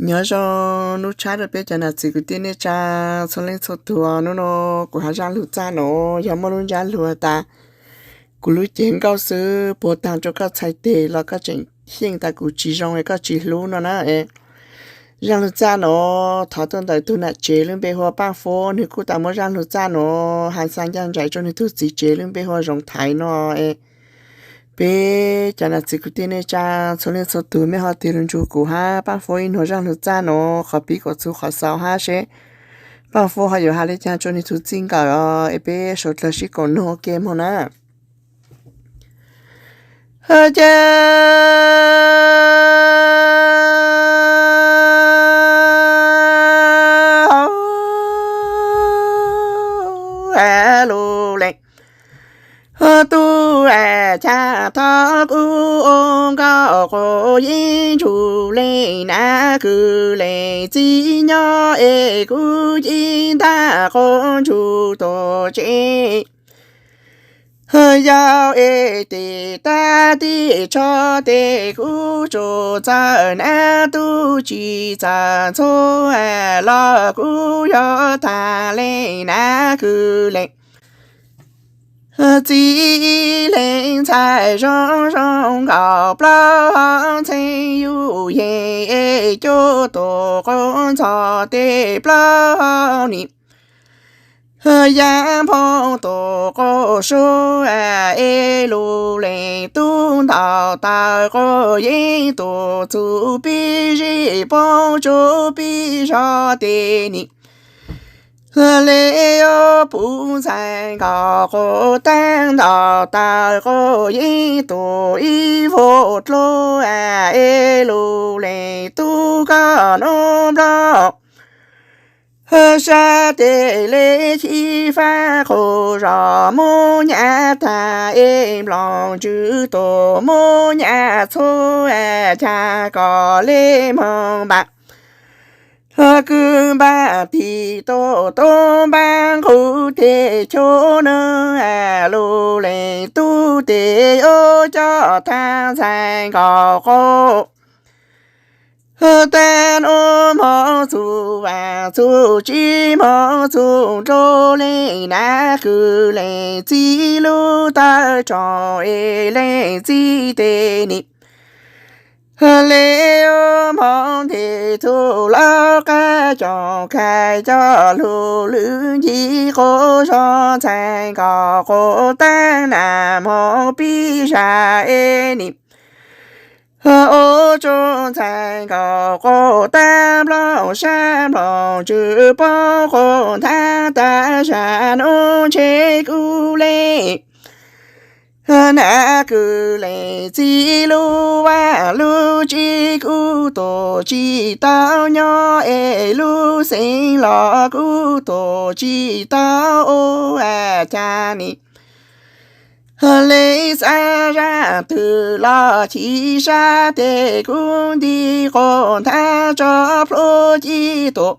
Nyob zoo hnub tshiab rau peb cov nam txiv kwv tij neej tsa txhua leej txhua tus. Hnub no kuv hais zaj lug txaj no yog muaj lub ntsab lug tas kuv lub cev nkauj xwb puas tag rau koj txhais tes los koj tseem xyeej tas kuv tsis zoo es koj tsis hlub no na. Zaj lug txaj no thov tuaj ntawm tug nam tsev lub npe hu ua Paaj Fuab, nwg kuj tas muab zaj lug txaj no has xa ncaaj nraim rua nwg tug txiv tsev lub npe hu ua Zoov Thaiv no. Peb cov nam txiv kwv tij neej tsa txhua leej txhua tus mej ho tig lug nrug kuv hab Paaj Fuab ib nug zaj lug txaj no qhov pib kom txug qhov xaus hab seb Paaj Fuab ho yuav has le caag rua nwg tug txij nkawm os. Es peb sau dlawg sib koom noog ua ke moog na. Ces lug le tub, chav thov kuv ua nkauj quas yeeb ntsug le na kws le txib nyob es kuv ci ntag quas ntsug tuam tsev. Yog es tes tag teb tsho tes kuv tsuas txawj nab tub tsis txawj ntxhua los kuv yuav tag le na kws le txib le ntxhais zoo zoo nkaus plaub hau ntxhee yuj yees es cuaj tus quas ntxhov tes plaub hau nim yaj nphoo tus quas suab es lug le tub ntaus taw quas yeeb tus txuj pib zij poob tsuj pib zog tes nim le yuav puv ntxhais nkaus quas taab ntaus taw quas yeeb tus ib vuag dlua es lug le tub koj nub nplooj sab tes le xyib fab qhua zos muab nyam tag es nplooj ntsws tus muab nyam txhua es cag kom le moog npaam kwv npaam tig tuaj tuab npaab nqug tes chua nub lug le tub tes yuav coj tag ntxhais nkaus quas taab nub moog txug vaaj txug tsi moog txug nrua le na kws le txib lub tawb rog es le txib tes nim le moog nteg txug lawv qab coom khai coj lug lwm ncig quas zog ntxhais nkaus quas taab nam moog pib zag es nim ua tsuj ntxhais nkaus quas taab nplooj sab nplooj ntsws poob quas nthab tag zag nub ntshe kuv le na kws le txib lub vaaj lub tsi kuv tuaj tsi tau nyob es lub xeev los kuv tuaj tsi tau ua cas nim le xav zaj twg los chim sab tes kuv nti quas nthab tso plhuav ci tuaj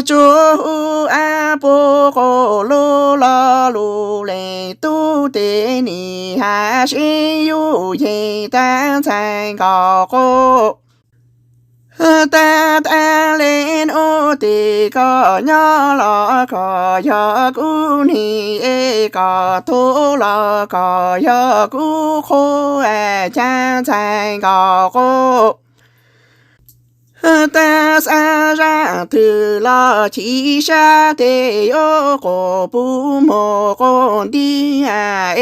tsuas hu ab puab quas lug los lug le tub tes nim has seb yuj yees tag ntxhais nkaus quas taab taab le nub tes koj nyob los koj yog kuv nim es koj tuag los koj yog kuv qhua cas ntxhais nkaus quas taab xav zaj twg los chim sab tes yuav quas puv muag quas nti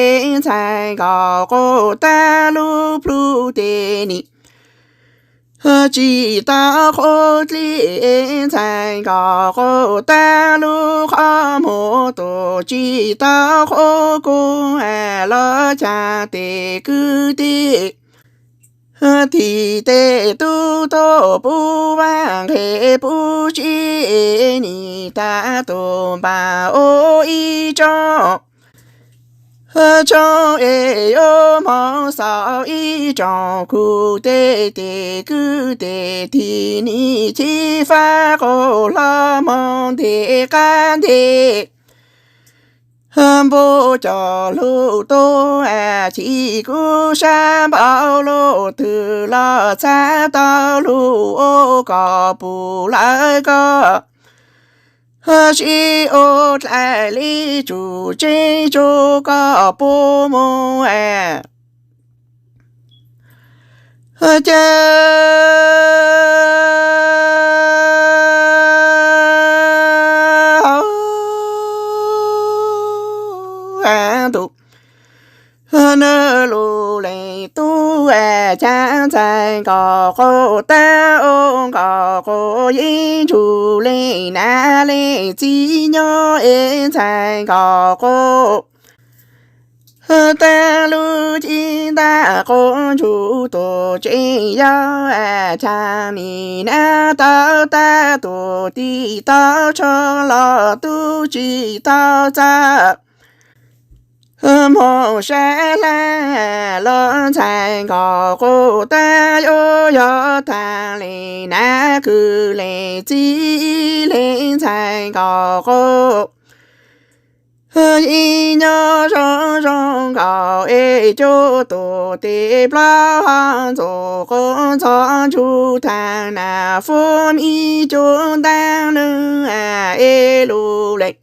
es ntxhais nkaus quas taab lub plhu tes nim tsi tau qhuav dlib es ntxhais nkaus quas taab lub qhov muag tuaj tsi tau qhuav kuv los cas tes kwv tij tim tes tub tuaj puv vaaj nqeg puv tsi es nim tag tuaj npaam ua ib tsoom tsoom es yuav moog xaus ib tsoom kuv tes tes kwv tes tim nim chim fab quas hlo moog ntev qab ntev Npug cov lug tub, chim kub sab npaum lug twg los txhaj tau lug ua kom puv lawv koj sib ua dlaim li tsum tseeb tsuj koj puab mus caw ntuj. Nws lug leej tub, chaab ntxhais nkaus quas taab, ua nkaus quas yeeb ntsug leej nam leej txiv nyob es ntxhais nkaus quas taab lub cib ntaj quas ntsug tuam tsev yau, chaab nim nab tau tab tuam tig tau tsho los tub tsi tau txawj moog sab hlab los ntxhais nkaus quas taab yuav yog taag le nab kws le txiv le ntxhais nkaus quas ib nyob zoo zoo nkaus es cuaj tuam tes plaub hau ntxuav quas ntxhov ntsug taag nas fub ib cuaj ntaab nwg es lug leej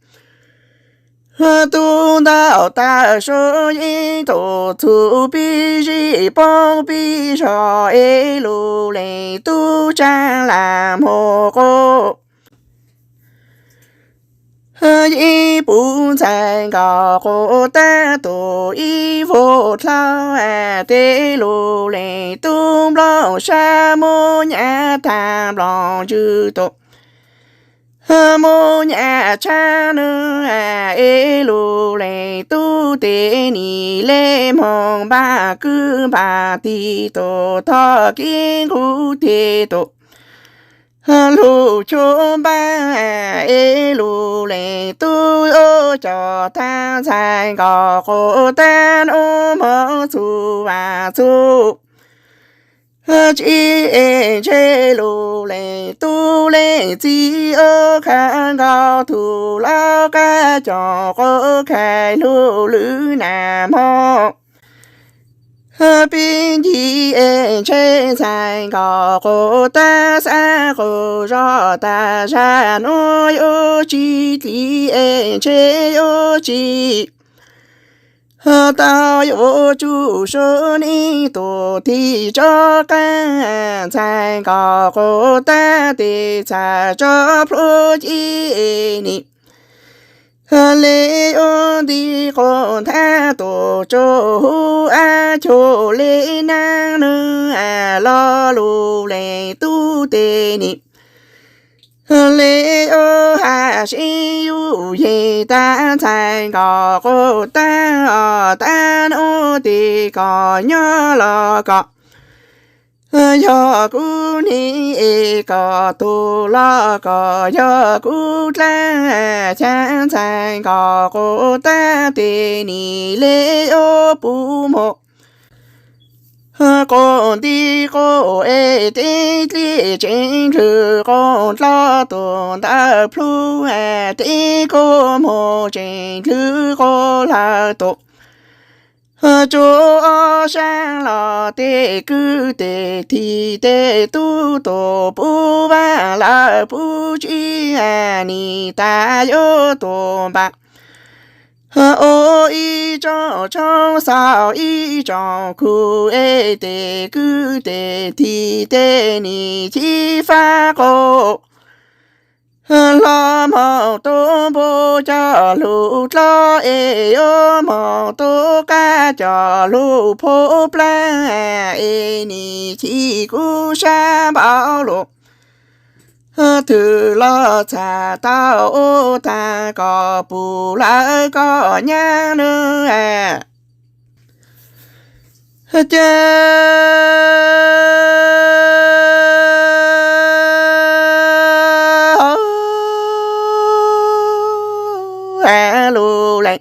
tub ntau tag sub yeeb tug txug pib zij poob pib zog es lug leej tub tsaab lam moog quas ib puv ntxhais nkaus quas taab tuam ib vuag dlhau tes lug leej tub nplooj sab muab nyam taag nplooj ntswg tuam muab nyam tshaab nwg es lug leej tub tes nim le moog npaj kwj npaj tig tuam thoj kib nqug tes tuam lug cuab npab es lug leej tub yuav coj taag ntxhais nkaus quas taab nub moog txug vaaj txug tsi es ntshe lug leej tub leej txiv yuav khaws nkaus tug lauj kab coj quas khaws lug lwm nam moog pib ncig es ntshe ntxhais nkaus quas taab xab quas zog tag zag nub yuav tsi dlim es ntshe yuav tsi tau yuav tsuj sub neej tuam tig tso qaab ntxhais nkaus quas taab tes txhaj tso plhuav ci nim le yuav nti quas nthab tuam tsuj huv ab cuag le naab nwg lo lug leej tub tes nim le yuav haj sib yug yeg taag ntxhais nkaus quas taab os taab nub tes koj nyob los koj yog kuv neeg es koj tug los koj yog kuv dlaab xyaa ntxhais nkaus quas taab tes nim le yuav puv moog quas nti quas es teb dlej tseem dlhwg quas dloj tuam ntawm plhu teb quas moog tseem dlhwg quas hlawv tuam tsuj ob sab los tej kwv tej tij tej tub tuam puv vaaj lawm puv tsi nim tas yuav tuam npam ua ib tsoom tshoob xaus ib tsoom kug es tej kwv tej tij tej nim cib fab quas hlo moog tub npua coj lug dloj es yuav moog tub qab coj lug phuv plaab es nim ci kuv sab npaum lug twg los txhaj tau ua taag kom puv lawv koj nyaab nwg caw lug leej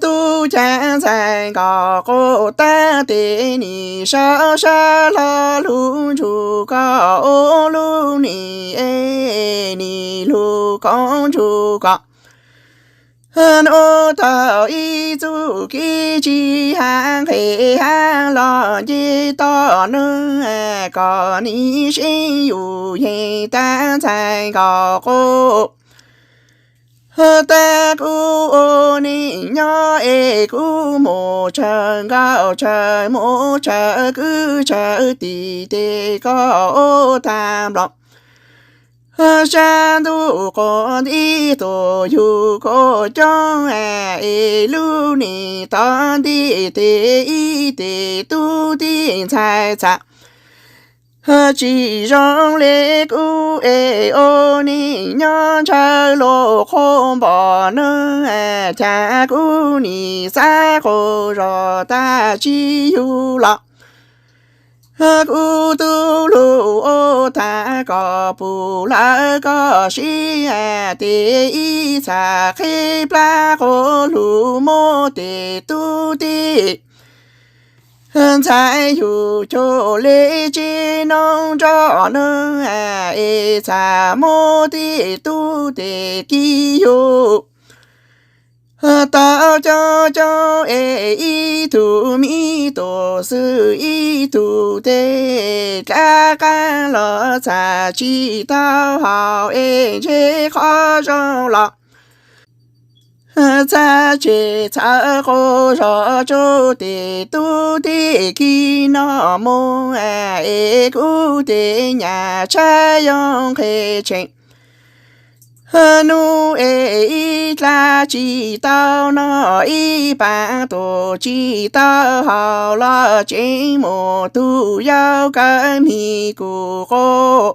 tub cav ntxhais nkaus quas taab tes nim sau sab hlo lug ntsug koj ua lub nim es nim lug koob ntsug koj Hnub thaum ib txuj kev tsis hab nqes hab los nce toj neeg, koj nim seev yus yeej tab ntxhais nkaus quj. Tab kuv ua neej nyob es kuv mus tsawg nkaus tsawg mus tsawg kwv tsawg tij tes koj ua tag nplaum. Sab ntuj quas ntib tus yug kuj coob, es lub neej tod ntej tes ib tes tub tij ntxhais txam tsis zoo le kuv es ua neej nyob ntshaw luag qhuab npog neeg, cas kuv nim xav quaj zog tag tsis yug los. Kuv tub lug ua tag koj pum lawm koj siv, tes ib txhais qhib plab quas lug muab tes tub tij ntxhais yug cuag le tsev noob nroj neeg, es txhais muab tej tub tes kiv yug tau coob coob es ib tug me tug xwb ib tug tes dlaab qaab los txhais tsis tau haus es ntshe qhov zoo los txhais tseg txhais quaj zog tsuj tes tub tij kiv noj mus, es kuv tej nyaj tshab yoo nqhis tseem nub es ib dlaab tsis tau noj ib paab tuag tsis tau haus los tseem mus tug yau kawg mis kuv quj.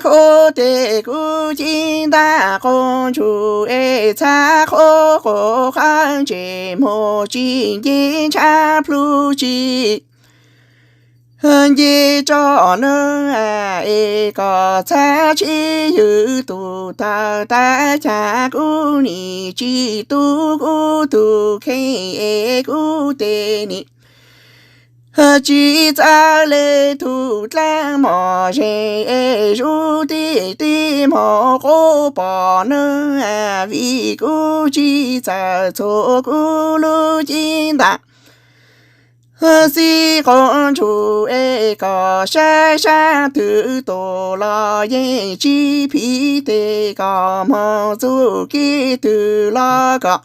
Kuv tes kuv ceeb ntaab quaj ntsuag es txhais quaj quaj qab ntse mus tsis nce ntshav plhu tsis nce tso neeg, es koj txhais tsis yug tug tawg tag cas kuv nim tsis tu kuv tug kheej es kuv tes nim tsis txawj le tug dlaab mos ze es zuv tij tij mos quv pom neeg, vim kuv tsis txawj txhua kuv lub ceeb ntaab xib quj ntsuag es koj saib sab twg tuaj los yeej tsis phim tes koj moog txuj kev twg los koj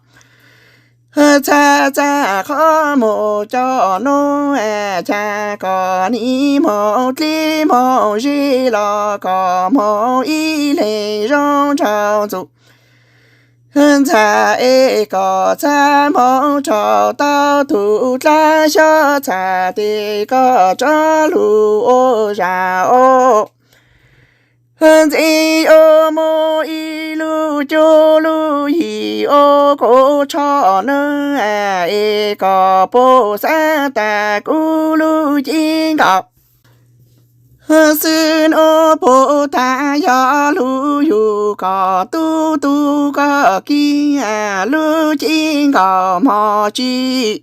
txhais txhais qhov mus coj nuav, cas koj nim moog dleb moog ze los koj moog ib leeg zoo nraug ntxug ntxhais es koj txhais moog rau tau tug dlaab xyov txhais tes koj rov lug ua zag ub ntxiv ua moog ib lub cuab lub yig ua kuv tsho neeg, es koj puab xaav tas kuv lub ceeb nkaus xwb nuav puab tas yog lug yug koj tub tug koj kiv lub ceeb nkaus mog tsis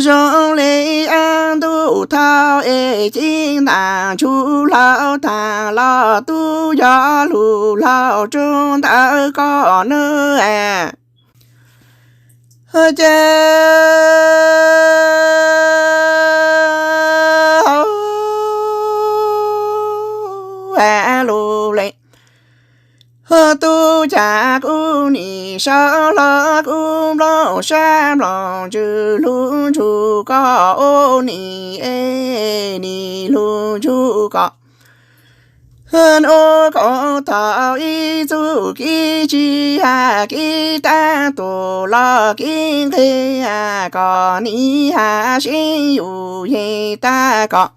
zoo le ab ntuj thau es ceeb ntaag ntsuj laug taag los tub yog lug laug tsuj ntawm koj neeg. Ces lug le tub cas kuv nim sawv los kuv nplooj sab nplooj ntsws lug ntsug koj ub nim es nim lug ntsug koj. Nuav koj tau ib txuj kev tsw hab kev taab tuag los kev nqeg, koj nim hab seev yus yeej tag koj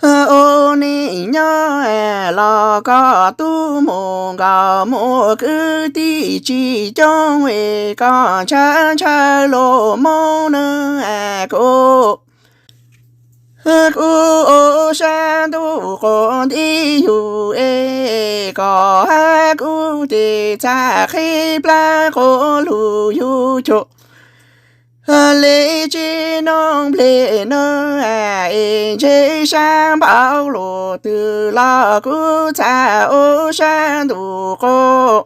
ua neej nyob los koj tub mus nkaus muaj kwv tij tsis coob es koj ntshaw ntshaw luag moog neeg kuv kuv ua sab ntuj quas ntib yug es koj hab kuv tes txhaj qhib plab quas lug yug cuag Li tsis noog nplej no es ntshe sab npaum luaj twg los kuj txhaj ua sab ntuj qub.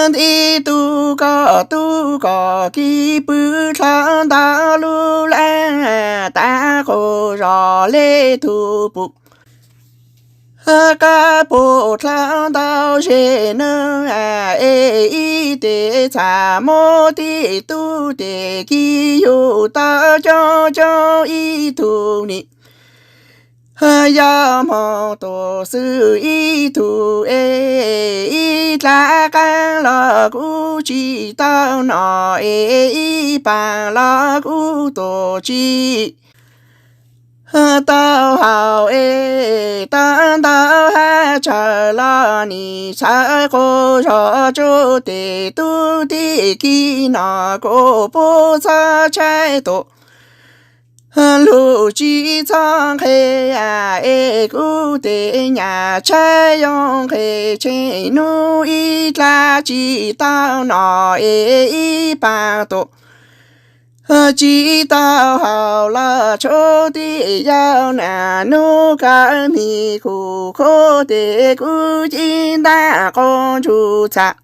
Nti tus koj tub koj kiv pw dlhau ntau lub laj, tav qaug zog li tus pum qab puag dlhau ntau zej no es ib tes txaj muag tib tug tes kiv yug tau coob coob ib tug ni. Yog hmo tuaj xwb ib tug es ib dlav qab los kuj tsis tau noj es ib paag los kuj tuaj tsis tau haus es tau ntau hab tsawg los nim txhawv qaug zog tsuj tes tub tij kiv noj kuj puab txhob tshaib tuaj. Lug tsis txhob nqhis es kuv tes nyam tshaib yoo nqhis tsheej nub ib dlav tsis tau noj es ib paag tuaj tsis tau haus los tshuav tib yau nag nub kawg mi kuv khuv tes kuv ci ntaj quas ntsuj txhaj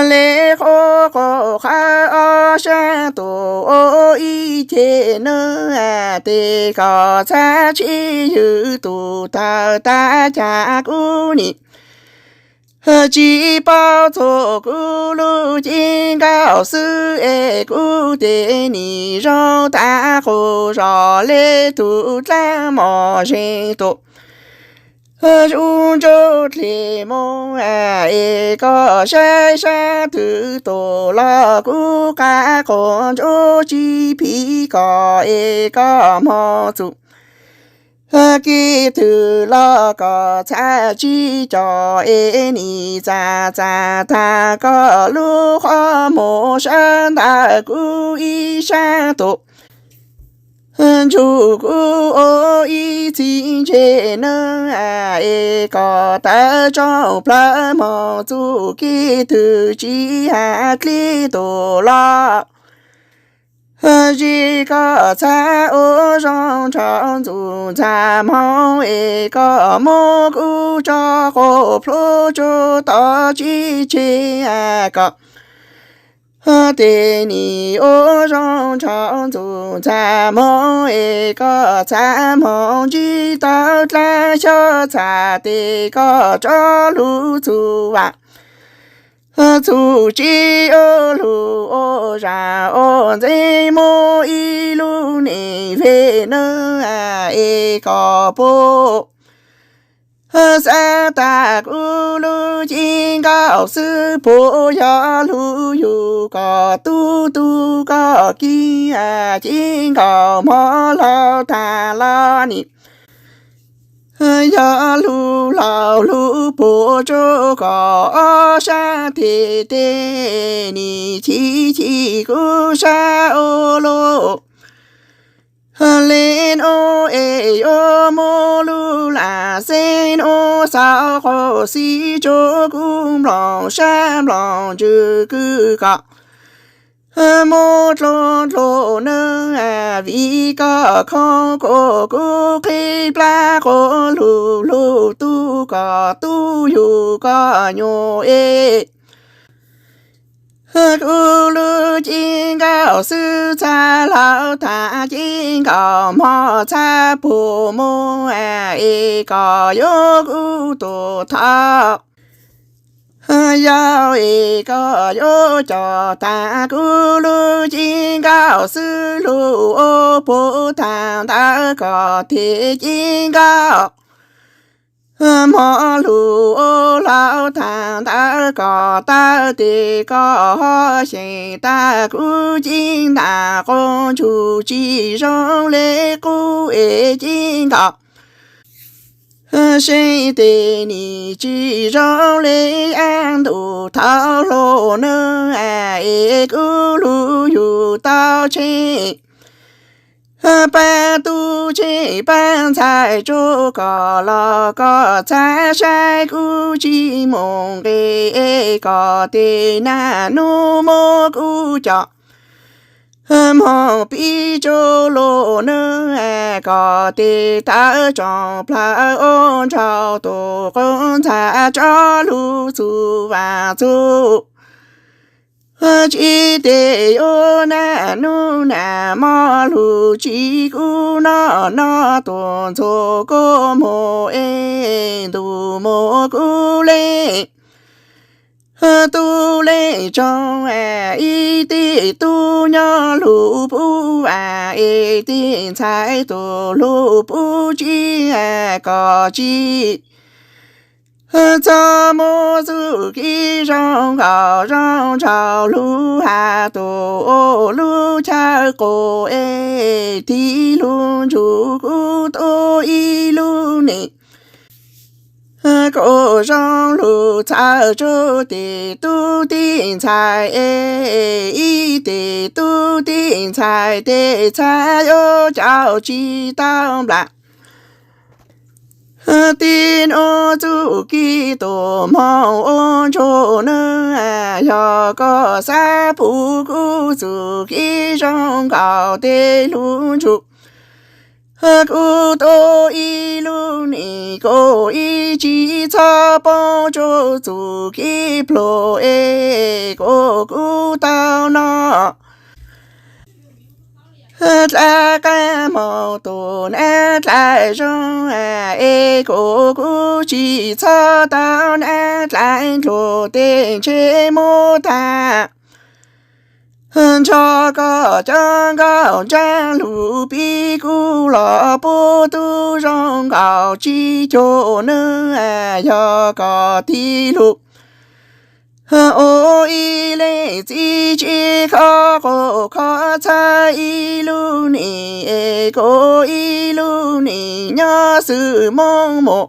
le quas quas qhawv ob sab tuaj ua ib ceg nub tes kom txhaj tsis ywg tus tawg tag cag kuv nim tsis paub txog kuv lub ci nkauj xwb es kuv tes nim zoo tag quas zog le tus dlaab mos zeeg tuaj zuj ntsuj dlig mus es koj saib sab twg tuaj los kuv qab quas ntsuj tsis phim koj es koj moog txug kev twg los koj txhaj tsis coj es nim txaj txaj tag koj lub qhov muag sab ntawm kuv ib sab tuaj ntsug kuv ua ib txhij ntse nub es koj tawm tsoom plawg moog txug kev twg tsis has dlig tuaj los zig koj txhaj ua zoo nrhaus ntxuj ntxag moog es koj muab kuv tso quas plhuav tsuj tod tsis tseg koj tes nim ua zoo nrhaus ntxuj ntxag moog es koj txhaj moog ntsib tau dlaab xyov txhaj tes koj tso lug txug vaam txug tsim ua lug ua zaam ua ntxeev muab ib lub neej vej nub es koj puab xav tas kuv lub ci nkauj xwb puab yog lug yug koj tub tug koj kiv ci nkauj moog laug tag los nim yog lug laug lug puab tsuj koj ob sab tes tes nim chim chim kuv sab ua luaj le nuav es yuav muab lub lam xeeb nuav xauv quas xib tsuj kuv nplooj sab nplooj ntsws kwv koj muab dluag dluag nub vim koj khoom kuas kuv qhib plab quas lug lug tub koj tub yug koj nyuam es kuv lub ci nkauj xwb txhaj laug tag ci nkauj moog txhaj puag muag es koj yuav kuv tuaj thov yog es koj yuav coj tag kuv lub ci nkauj xwb lug ua puag tag ntawm koj tes ci nkauj moog lug ua laug tag ntawm koj taw tes koj ho xyeem tag kuv ci ntaj quas ntsuj tsis zoo le qub es ci nkauj seeb tes nim tsis zoo le yav ntuj thaum hluas nub es kuv lug yug tau tsheej paab tub tsheej paab ntxhais tsuj koj los koj txhaj saib kuv tsis moog nqe es koj tes naj nub muab kuv coj Moog pib tsuj lug nwg koj tes tawv tsoom plawv ua nraug tug qub ntxhais tso lug txug vaaj txug tsi tes yuav naj nub naj mo lug tsi kub noj noj tuaj ntxuag kua muag es ntuj muag kub leej tub leej tsoom ib tug tub nyob lug puv vaaj es tug ntxhais tuaj lug puv tsi koj tsi txhob muab txuj kev zoo nkauj zoo nraug lug has tuaj ua lub chaw quas es tig lug ntsuj kuv tuaj ib lub neej kuj zoo lug txhawb tsuj tes tub tug ntxhais es ib tug tub tug ntxhais tes txhais yuav caum tsi tau nplam. Tib nub txuj kev tuaj moog ua ntsuag nwg yog koj xav pum kuv txuj kev zoo nkauj tes lug ntsuj kuv tuaj ib lub neej kuj ib tsi txhob poob tsuj txuj kev pluag es kuj kuv tau noj dlaab qaab moog tuaj nab dlaab zoo es kuj kuv tsi txhob tau nab dlaab dluag tes ntshe muab tag nrho koj cov nkauj nraag lug pib kuv los puab tub zoo nkauj tsi cuag nwg yog koj tig lug ua ib leej txiv tsi qhov quas qhov txhawb ib lub neej es kuj ib lub neej nyob xwb moog mus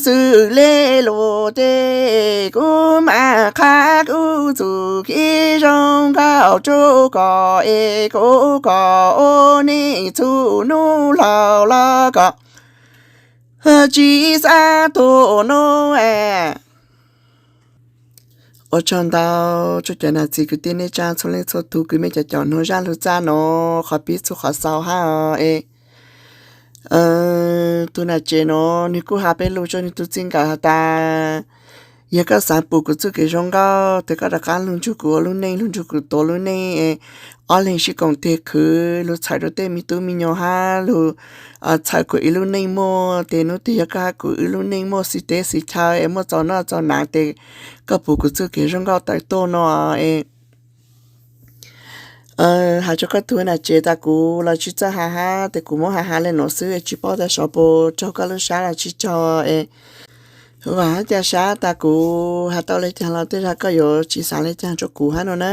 xwb le lug tes kuv maam qha kuv txuj kev zoo nkauj rua koj es kuv kom ua neej txug nub laug los koj tsi xav tuag nub. Ua tsaug ntau rua cov nam txiv kwv tij neej tsaa txhua leej txhua tug kws mej cov caum nug zaaj lug txaj nuav qhov pib txug qhov xaus hab es tug nam tsev nuav nwg kuj has peb lug rua nwg tug txij nkawm has tas yog koj xaav pum kuv txuj kev zoo nkauj tes koj rov qaab lug nrug kuv ua lub neej, lug nrug kuv tuav lub neej es ob leeg sib koom tig khwv lug txhawm rua tej me tub me nyuam hab lug txhawm kuv ib lub neej muaj tes nub twg yog koj hab kuv ib lub neej muaj xis teb xis chaw es muaj txaus noj txaus naav tes koj pum kuv txuj kev zoo nkauj tawm tuaj nuav es has rua koj tug nam tsev tas kuv los tsi txawj has hab tes kuv muab has has le nuav xwb es tsi paub tas sov puas raug koj lub sab los tsi raug es vaam hab ca sab tas kuv has tau le caag los tej zag koj yuav tsi xaav le caag rua kuv hab nuav na.